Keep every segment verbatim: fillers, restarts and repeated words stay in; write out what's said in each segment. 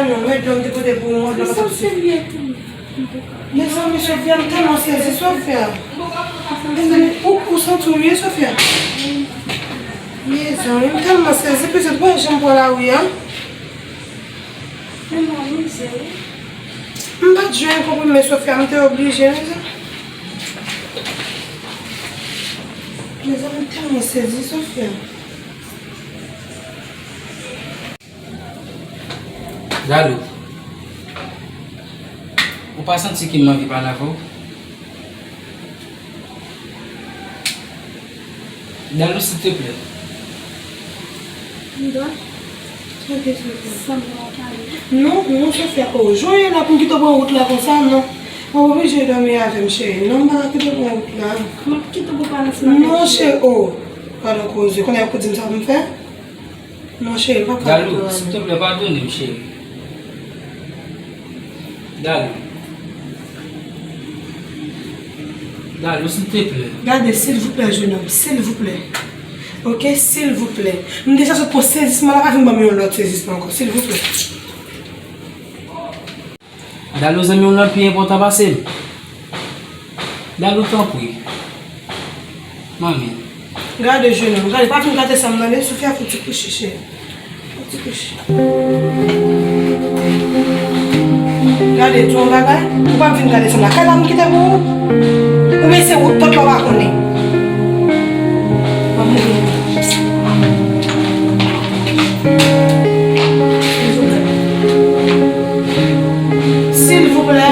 Non, red la m te pote pou ou an. Mezanmi, Sofia, m tèlman sezi, Sofia. Mezanmi, ou, ou santi w ye, Sofia? Mezanmi, m tèlman sezi, petèt w wè jan m pran lari a. M pa t jwenn konprime, Sofia, m te oblije, mezanmi. Mezanmi, m tèlman sezi, Sofia. Dalou, ou pa santi ke m anvi pale avè w? Dalou, silteplè. M dwe? Ok, silteplè. Sanble w pale. Non, non, Sofia, oh, jwenn la pou m kite w pran wout la konsa, non. Ou oblije dòmi avè m, cheri. Non, m pa ka kite w pran wout la. M ap kite w pou pale ansanm avè m. Non, cheri, oh. Padon, koze. Kounye a pou di m sa pou m fè? Non, cheri, m p ap ka pran. Dalou, silteplè, padone m, cheri. Dalou. Dalou, silteplè. Gade, silvouplè, jenòm, silvouplè. Ok, silvouplè. M deja sot pran sezisman la, pa vin ban m yon lòt sezisman ankò, silvouplè. Dalou, zanmi w lan pi enpòtan pase m. Dalou, tanpri. Manmi. Gade, jenòm, gade, pa vin gate sa m tande, Sofia, fè ti kouche, cheri. Fè ti kouche. Gade, di yon bagay, ou pa vin gate sa m la. Kay la m kite pou ou. Ou mete wout pòt la, ou pa konnen. Manmi. Silvouplè.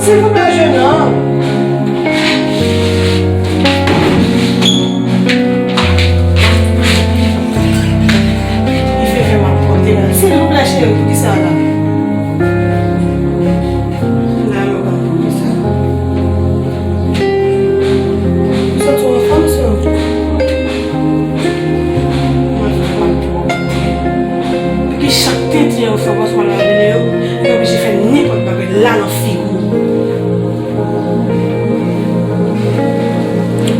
Silvouplè, jenòm. Ki fè fè m ap pote la? Silvouplè, cheri, poukisa la? Nan yo pa poukisa. Sòti w anfòm, sè. Mwen fè mal twòp. Epi chak tenten yo fè w panse w al nan videyo, yo oblije fè nenpòt bagay la nan figi w.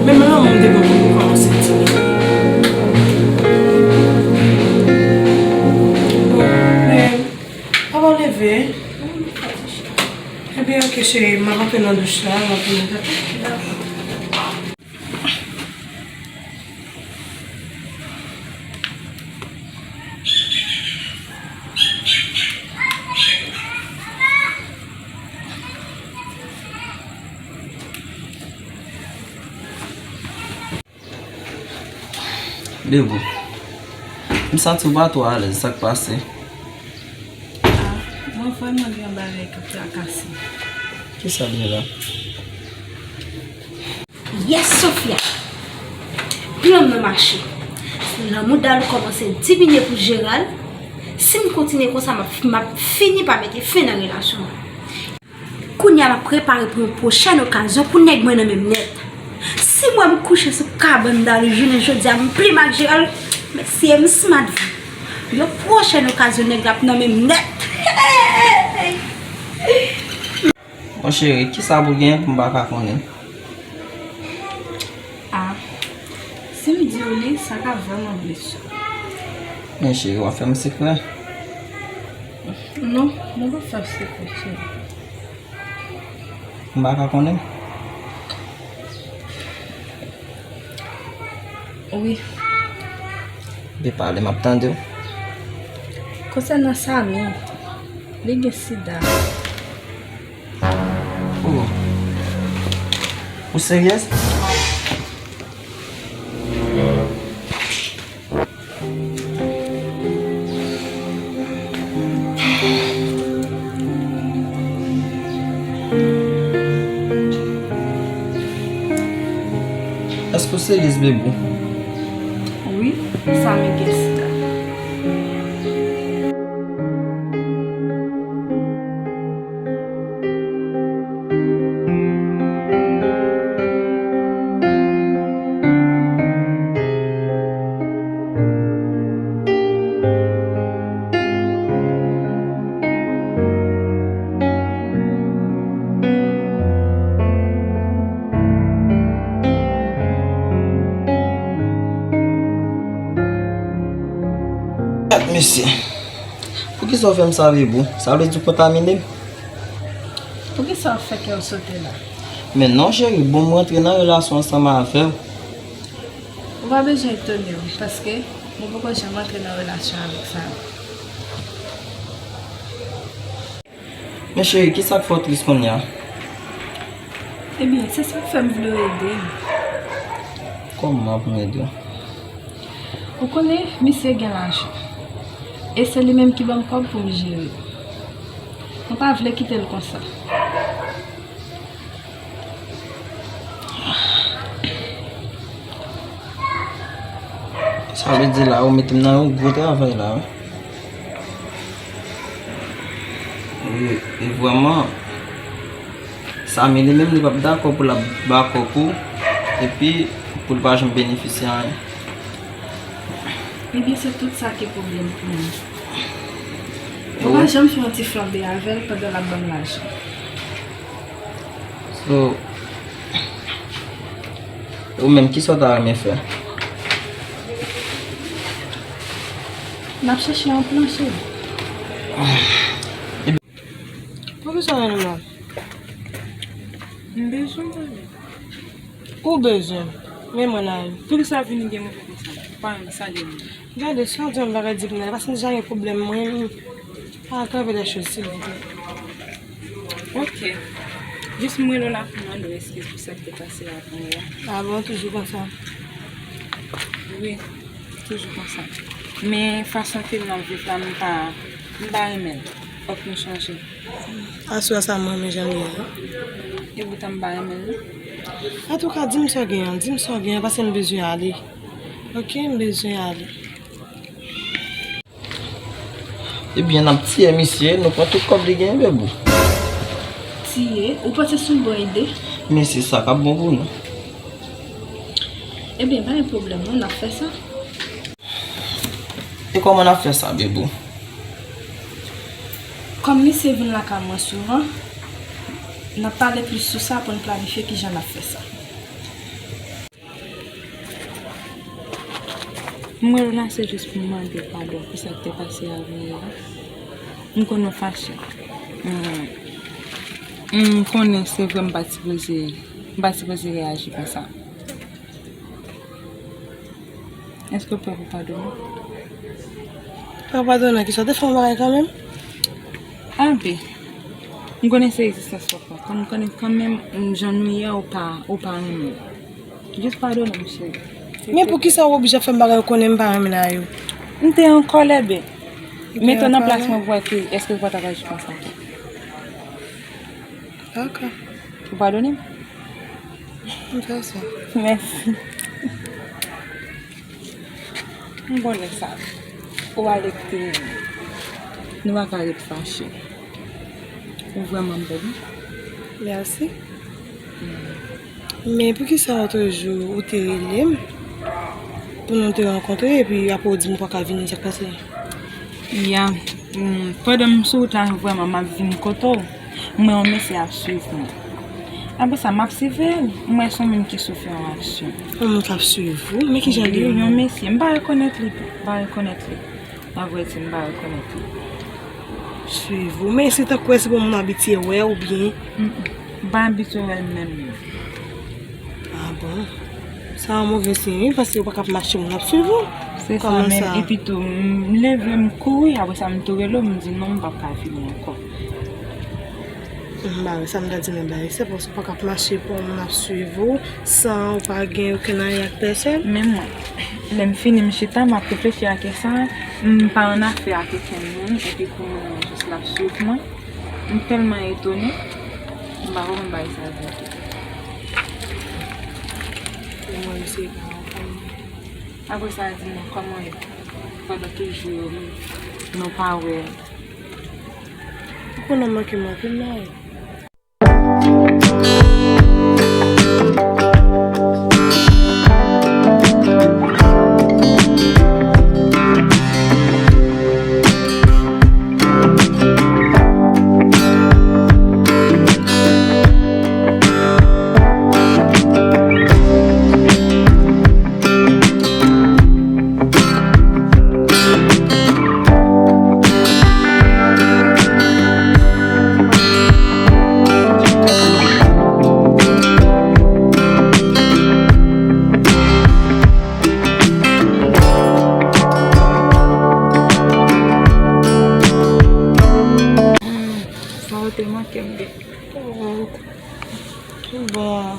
Menm lanmou m te pran pou nou kòmanse di. Bon, men, papa w leve? Ebyen, ok, cheri, m ap antre nan douch la, m ap vin tande. Bebou, m santi w pa twò alèz, sa k pase? Ah, mwen vrèman gen yon bagay k ap trakase m. Kisa l ye la? Yes, Sofia! Plan m nan mache. Lanmou Dalou kòmanse diminye pou Jeral. Si m kontinye konsa, m ap, m ap fini pa mete fen nan relasyon an. Kounye a, m ap prepare pou yon pwochèn okazyon pou nèg mwen nan men m nèt. Si m wè m kouche sou kabann Dalou jounen jodi a, m plim ak Jeral, mesye, m smadvan. Yon pwochèn okazyon, nèg la ap nan men m nèt. Mon cheri, kisa pou gen pou m pa ka konnen? Ah, si m di w li, sa ka vrèman blese w. Men cheri, w ap fè m sekrè? Non, mwen p ap fè w sekrè, cheri. M pa ka konnen? Wi. Byen pale, m ap tande w. Konsènan Samy, li gen sida. Oh. Ou seryèz? Èske w seryèz, Bebou? Wi, Samy gen sida. Mesye, poukisa w fè m sa, Bebou? Sa vle di w kontamine m? Poukisa w ap fè kè w sote la? Men non, cheri, bon, m rantre nan relasyon ansanm avè w. Ou pa bezwen etone w, paske mwen poko janm antre nan relasyon avèk sa. Men cheri, kisa k fè w tris kounye a? Ebyen, se sa k fè m vle w ede m. Kòman pou m ede w? Ou konnen, misye gen lajan. E se li menm ki ban m kòb pou m jere. Mwen pa vle kite l konsa. Sa vle di la, ou mete m nan yon gwo travay la, wi. E, e vrèman, Samy li menm li p ap dakò pou l ap ba kòb ou, epi pou l pa janm benefisye anyen. Ebyen, se tout sa ki pwoblèm pou mwen. Ou pa janm fè yon ti flanbe avè l pandan l ap ban m lajan. So, ou menm, kisa w ta renmen fè? N ap chèche yon plan, cheri. Poukisa w rele m la? M bezwen w tande. Ou bezwen m? Men mwen la wi. Poukisa w vini gen mwen konsa? Ou pa menm salye m. Gade, si w di yon bagay, di m nan, paske m deja gen pwoblèm mwen menm. Pa aggrave les choses, silvouplè. Ok. Jis m rele w la pou mande w eskiz pou sa k te pase avan yè. A bon, toujou konsa? Wi, toujou konsa. Men fason ke m ap viv la, m pa, m pa renmen l. Fòk nou chanje. Aswè sa m renmen jan l ye a. E poutan m pa renmen l non. Antouka, di m sa w gen an, di m sa w gen an, paske m bezwen ale. Ok, m bezwen ale. Ebyen, n ap tiye misye, nou pran tout kòb li genyen, Bebou. Tiye? Ou panse se yon bon ide? Men se sa k ap bon pou nou. Ebyen, pa gen pwoblèm non, n ap fè sa. E kòman n ap fè sa, Bebou? Kòm misye vin lakay mwen souvan, n ap pale plis sou sa pou n planifye kijan n ap fè sa. Mwen la se jis pou m mande w padon pou sa k te pase avan yè a. M konnen w fache. M, m konnen se vre m pa t sipoze, m pa t sipoze reyaji konsa. Èske w prè pou padone? Prè padone kisa? Ou te fè yon bagay kanmenm? Anben, m konnen se rezistans w ap pran. Kòm m konnen kanmenm, m, jan nou ye a, ou pa, ou pa renmen m. Jis padone m, cheri. Men poukisa ou oblije ap fè m bagay ou konnen m pa renmen la yo? M te an kòlè, ben. Mete w nan plas mwen pou wè ke èske w pa t ap aji konsa tou. Dakò. Ou padone m? M fè sa. Mèsi. M konnen sa. Ou ale kite nou. Nou pa ka ret fache. Ou vrèman bèl, wi. Mèsi. Men poukisa lòt jou ou te rele m pou nou te rankontre epi apre ou di m ou pa ka vini, sa k pase? Ya, mm, pandan m sou wout la, vrèman, m ap vin kote w, m wè yon mesye ap swiv mwen. Apre sa, m ap siveye l, m wè se yon moun ki sou fè yon aksyon. Yon moun k ap swiv ou? Men kijan li ye? Wi, yon mesye, m pa rekonèt li tou, m pa rekonèt li. Avrèdi, m pa rekonèt li. Swiv ou? Men se tankou se pou moun abitye wè w oubyen? Mm, mm. M pa abitye wè l menm, non. A bon? Sa yon move siy, wi, paske ou pa ka ap mache, moun ap swiv ou. Se sa menm. Epi tou, m leve, m kouri, apre sa, m tou rele w, m di non, m p ap ka vini ankò. M pa wè sa m ta di nan bagay sa, paske ou pa ka ap mache pou moun ap swiv ou, san ou pa gen okenn ayen ak pèsòn. Men mwen, lè m fini, m chita, m ap reflechi ak sa, m pa annafè ak okenn moun, epi pou moun nan jis l ap swiv mwen. M tèlman etone, m pa konprann bagay sa ditou. Pou mwen, misye pa anfòm. Apre sa, di mwen, kòman yo? Pandan toujou nou pa wè. Ou konnen manke m anpil la. Bon.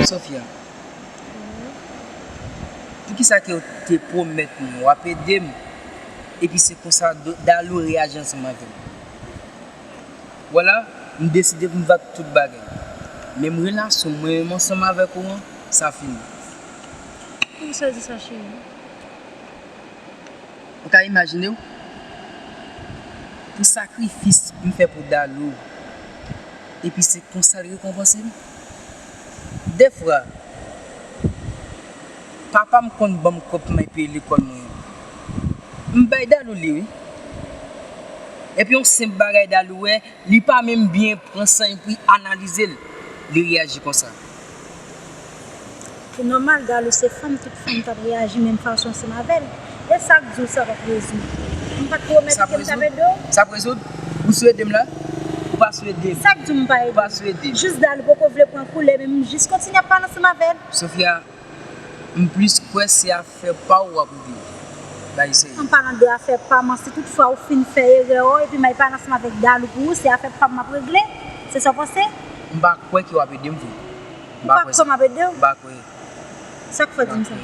Sofia, poukisa ke w te pwomèt mwen w ap ede m, epi se konsa do- Dalou reyaji ansanm avè m? Vwala, m deside pou m vag tout bagay. Menm relasyon mwen menm ansanm avèk ou an, sa fini. Poukisa w di sa, cheri? Ou ka imajine w? Pou sakrifis m fè pou Dalou, epi se konsa l rekonpanse m? Dèfwa, papa m konn ban m kòb pou m al peye lekòl mwen. M bay Dalou li, wi. Epi yon senp bagay Dalou wè, li pa menm byen pran san l pou l analize l, li reyaji konsa. Se nòmal, Dalou se fanm, tout fanm t ap reyaji menm fason ansanm avè l. E sa k di w sa p ap rezoud? M pa t pwomèt ke m t ap ede w? Sa p rezoud? Ou sou ede m la? Ou pa sou ede m? Sa k di w m pa ede w? Ou pa sou ede m? Jis Dalou poko vle pran koulè, men m jis kontinye ap pale ansanm avè l. Sofia, m plis kwè se afè pa w w ap regle. Bay serye. An palan de afè pa m an, si toutfwa ou fin fè erè w, epi m al pale ansanm avèk Dalou pou ou, se afè pa m m ap regle? Se sa w panse? M pa kwè ke w ap ede m vre. Ou pa kwè m ap ede w? M pa kwè. Sa k fè w di m sa?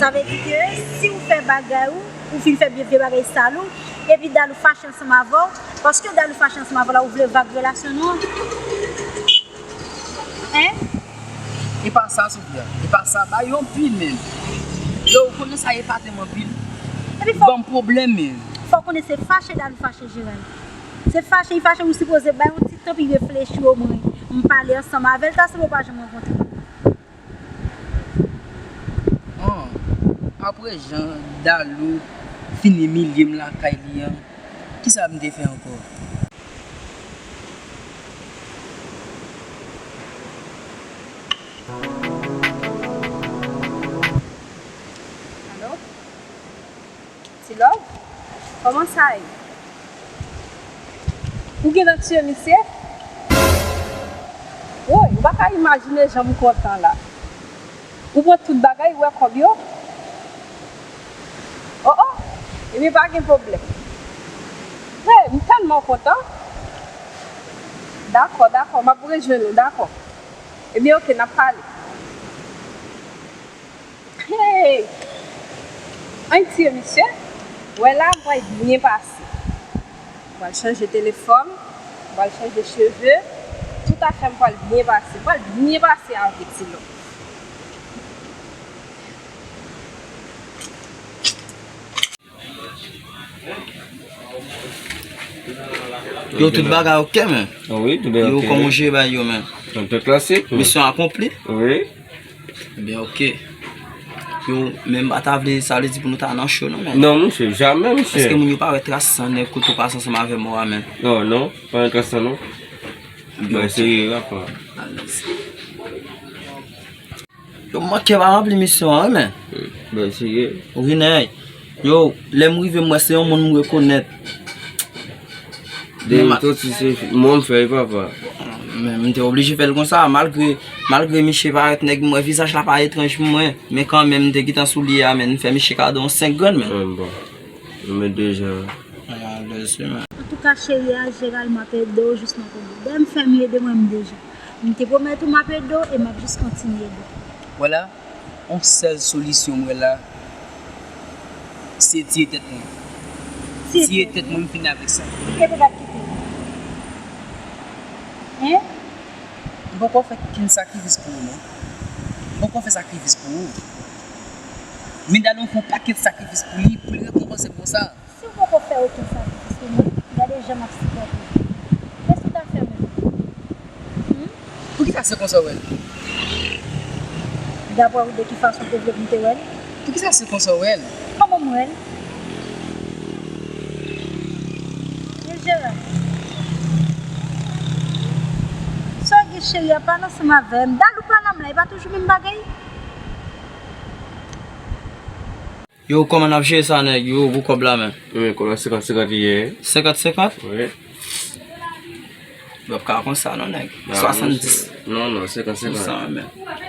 Sa vle di ke si w fè bagay ou, ou fin fè vye, vye bagay sal ou, epi Dalou fache ansanm avè w, paske Dalou fache ansanm avè w la, ou vle vag relasyon nou an? Hein? E pa sa, Sofia. E pa sa, ba yo anpil menm. Yo, ou konnen sa epate m anpil. Epi fò, ban m pwoblèm menm. Fò w konnen se fache Dalou fache Jeray. Se fache, li fache, ou sipoze bay yon ti tan pou l reflechi omwen. M pale ansanm avè l, ta sanble w pa janm rankontre l. An, apre jan Dalou fin imilye m lakay li an, kisa m te fè ankò? Alo? Ti Love, kòman sa ye? Ou gentan tiye misye? Woy, ou pa ka imajine jan m kontan la. Ou pran tout bagay, ou wè kòb yo? O o, ebyen pa gen pwoblèm. Hey, m tèlman kontan. Dakò, dakò, m ap rejwenn ou, dakò. Ebyen oke, n ap pale. Hey! Ann tiye misye. Wè la, m pral byen pase. M pral chanje telefòn, m pral chanje cheve. Tout afè m pral byen pase. M pral byen pase avèk Ti Love. Yo, tout bagay oke, men. Ah wi, tout bagay oke. Yo, kòman w jere bagay yo, men? Yon tèt klasik, men. Misyon akonpli. Wi. Ebyen, oke. Yo, men m pa ta vle, sa vle di pou nou ta nan cho, non, men. Non, misye, jamè, misye. Èske moun yo pa wè tras san nèg kote w pase ansanm avè mò a, men? Non, non, pa gen tras san, non. Ebyen, oke. Mwen serye, apa. Alèz. Yo, mwen kè pa ranpli misyon an, wi, men. Mwen serye. Wi, nèg. Yo, lè m rive, m wè se yon moun m rekonèt. Depi m soti, se mwen m fè l, papa. Men m te oblije fè l konsa, malgre, malgre misye parèt nèg, m wè vizaj la pa etranj pou mwen. Men kanmenm, m te gentan sou li a, men m fè misye kado yon senk grenn, men. Bon. Nou met deja. Alèz, men. Antouka, cheri a, Jeral, m ap ede w jis nan kouman. Dèyè m fè m ede mwen m deja. M te pwomèt ou m ap ede w e m ap jis kontinye ede w. Vwala, yon sèl solisyon m wè la, se tiye tèt mwen. Tiye tèt mwen, m fini avèk sa. Epi w ap kite l? Hein? M poko fè kenn sakrifis pou ou, non. M poko fè sakrifis pou ou. Men Dalou fè yon pakèt sakrifis pou li, pou li rekonpanse m konsa. Si w poko fè okenn sakrifis pou mwen, gade jan m ap sipòte w. Kisa w ta fè menm? Hmm? Poukisa se konsa w wè l? Daprè ou, de ki fason w te vle pou m te wè l? Poukisa se konsa w wè l? Kòman m wè l? Men Jeral, sa w gen Cheri a pale ansanm avè m. Dalou pa nan m la, e pa toujou menm bagay. Yo, kòman n ap jere sa, nèg? Yo, pou kòb la, men. Wi, men kòb la senkant senkant li ye. Senkant senkant? Wi. Li p ap ka konsa, non, nèg. Swasanndis. Non, non, senkant senkant.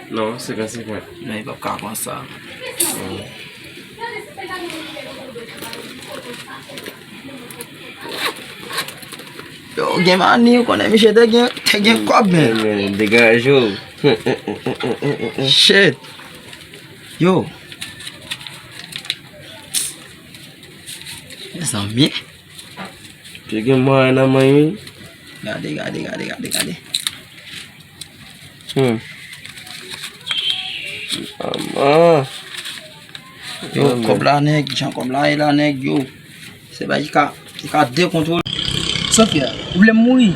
Non, senkant senkant. Men li p ap ka konsa. Yo, gen mani, ou konnen misye te gen, te gen kòb, men. Men, degaje w. Shit. Yo. Mezanmi. Te gen mwayen nan men, wi. Gade, gade, gade, gade, gade. Hmm. Manman. Yo, kòb la, nèg, jan kòb la ye la, nèg, yo. Se bagay ki ka, ki ka dekontwole. Sofia, ou vle m mouri?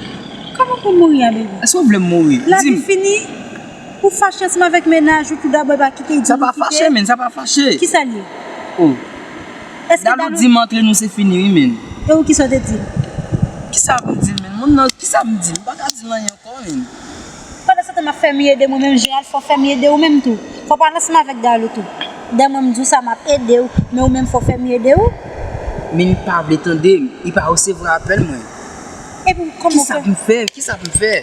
Kòman pou mouri a, bebe? Èske ou vle m mouri? Lavi fini? Ou fache ansanm avèk mennaj ou tou dabò, e pa kite, di nou kite. Sa pa fache, men, sa pa fache. Kisa l ye? Oh. Èske Dalou di m antre nou se fini, wi, men. E ou kisa w te di l? Kisa m di l, men? Moun nan, kisa m di l? M pa ka di l anyen ankò, men. Pandan se tan m ap fè m ede mwen menm, Jeral, fò w fè m ede ou menm tou. Fò w pale ansanm avèk Dalou tou. Dèyè mwen m di w sa, m ap ede w, men ou menm fò w fè m ede ou. Men li pa vle tande m, li pa resevwa apèl mwen. Epi kòman w fè? Kisa pou m fè? Kisa pou m fè?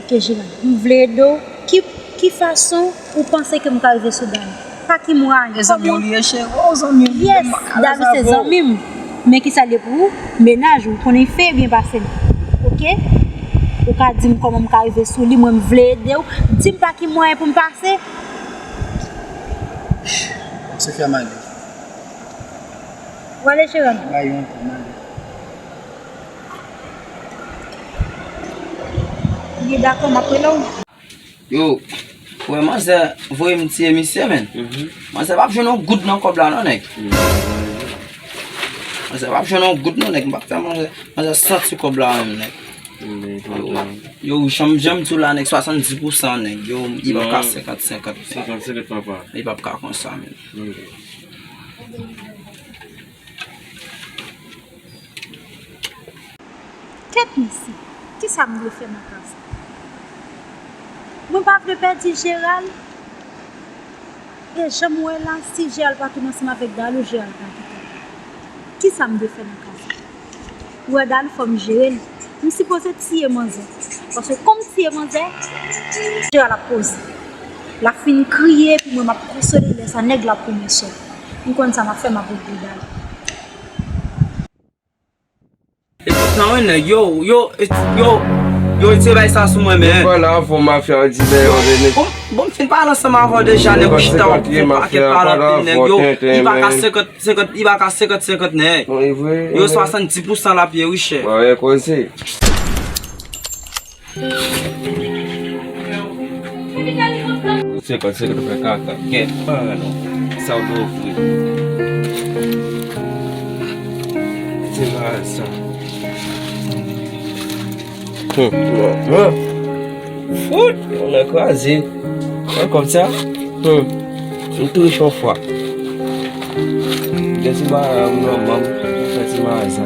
Ok, Jeral, m vle ede w. Ki, ki fason ou panse ke m ka rive sou Dalou? Pa ki mwayen? E zanmi w li ye, cheri. Oh, zanmi w li ye. Yes, Dalou se zanmi m. Men kisa l ye pou ou? Mennaj ou, konnen li fè byen pase m. Ok? Ou ka di m kòman m ka rive sou li, mwen m vle ede w. Di m pa ki mwayen pou m pase. Sofia, m ale. Ou ale, Jeral? Bay yon tan, m ale. Li dakò, m ap rele w. Yo, ou wè manzè voye m tiye misye, men. Manzè p ap jwenn yon goud nan kòb la, non, nèg. Manzè p ap jwenn yon goud, non, nèg. M p ap fè manzè, manzè santi kòb la, menm, nèg. Yo, yo, jan m, jan m di w la, nèg, swasanndis pousan, nèg. Yo, li p ap ka senkant senkant, nèg. Senkant senkant, papa. Li p ap ka konsa, menm. Tèt mesye, kisa m dwe fè nan ka sa? Mwen pa vle pèdi Jeral. E jan m wè la, si Jeral pa tounen ansanm avèk Dalou, Jeral ka kite m. Kisa m dwe fè nan ka sa? Ou wè Dalou, fò m jere l. M sipoze tiye manzè. Paske kòm m tiye manzè, Jeral ap poze. L ap fin kriye, epi mwen m ap konsole l, lè sa nèg la ap pran mwen chèf. M konn sa m ap fè, m ap regle Dalou. E tout tan, wi, nèg, yo, yo, e, yo, yo, se bay sa sou mwen, men. Bon, bon, m fin pale ansanm avè w deja, nèg, ou chita, w fè pakèt pale anpil, nèg, yo, li pa ka senkant, senkant, li pa ka senkant, senkant, nèg. Yo, swasanndis pousan l ap ye, wi, chè. Senkant, senkant fè kaka. Kèt, pa non. Sa w dwe ofri. Se pa sa. Hmm. Fout! Mwen kraze. Mwen kòb sa. Hmm. M tou rich yon fwa. Gen ti bagay m nan men m, m fè ti maza.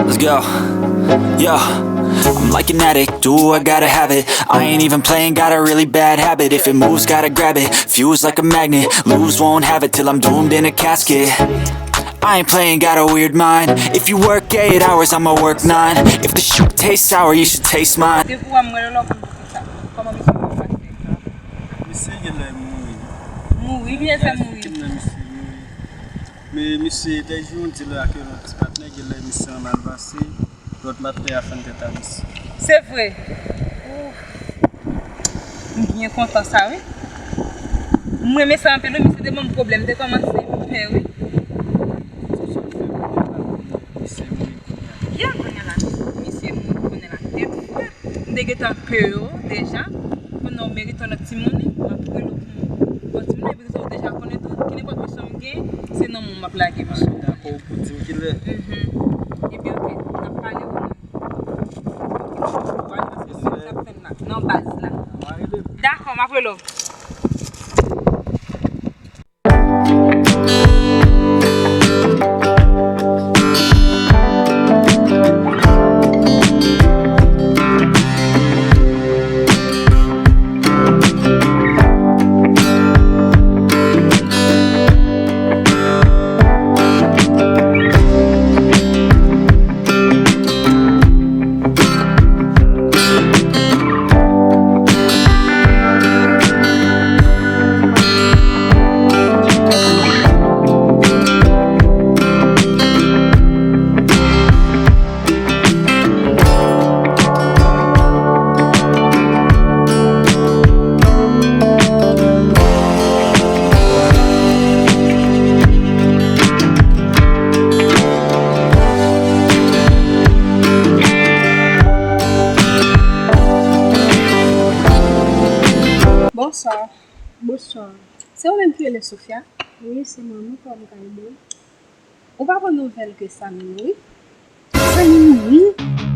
Let's go. Yeah. I'm like an addict, do I gotta have it. I ain't even playing, got a really bad habit. If it moves, gotta grab it. Fuse like a magnet, lose, won't have it till I'm doomed in a casket. I ain't playing, got a weird mind. If you work eight hours, I'ma work nine. If the shit tastes sour, you should taste mine. Depi w wè m rele w la pou m di sa. Kòman misye ap pase? Misye genlè mouri. Mouri? Kiyès fè mouri? Kidnap misye mouri. Men misye te jwe yon deal ak yon lòt ti patnè, genlè misye an mal pase, lòt patnè a fann tèt a misye. Se vre? Ouf. M byen kontan sa, wi. M renmen sa anpil, wi. Misye te ban m pwoblèm, m te kòmanse pè, wi. Misye mouri kounye a. Kiyès kounye a la? Misye mouri kounye a la. Te gentan ke yo deja. Kounye a w merite yon lòt timoun, m ap rele w pou m pran timoun, epi sa w deja konnen tou, ki nenpòt misyon m gen, se nan men w m ap lage misyon. Dakò, ou pou di m kilè. Mhm. Epi oke, n ap pale pou nou. Ou pale paske se sa k ap fè n la, nan baz la. Dakò, m ap rele w. Bonswa. Bonswa. Se ou menm ki rele Sofia? Wi, se mwen, men kòman m ka ede w? Ou pa pran nouvèl ke Samy mouri? Samy mouri?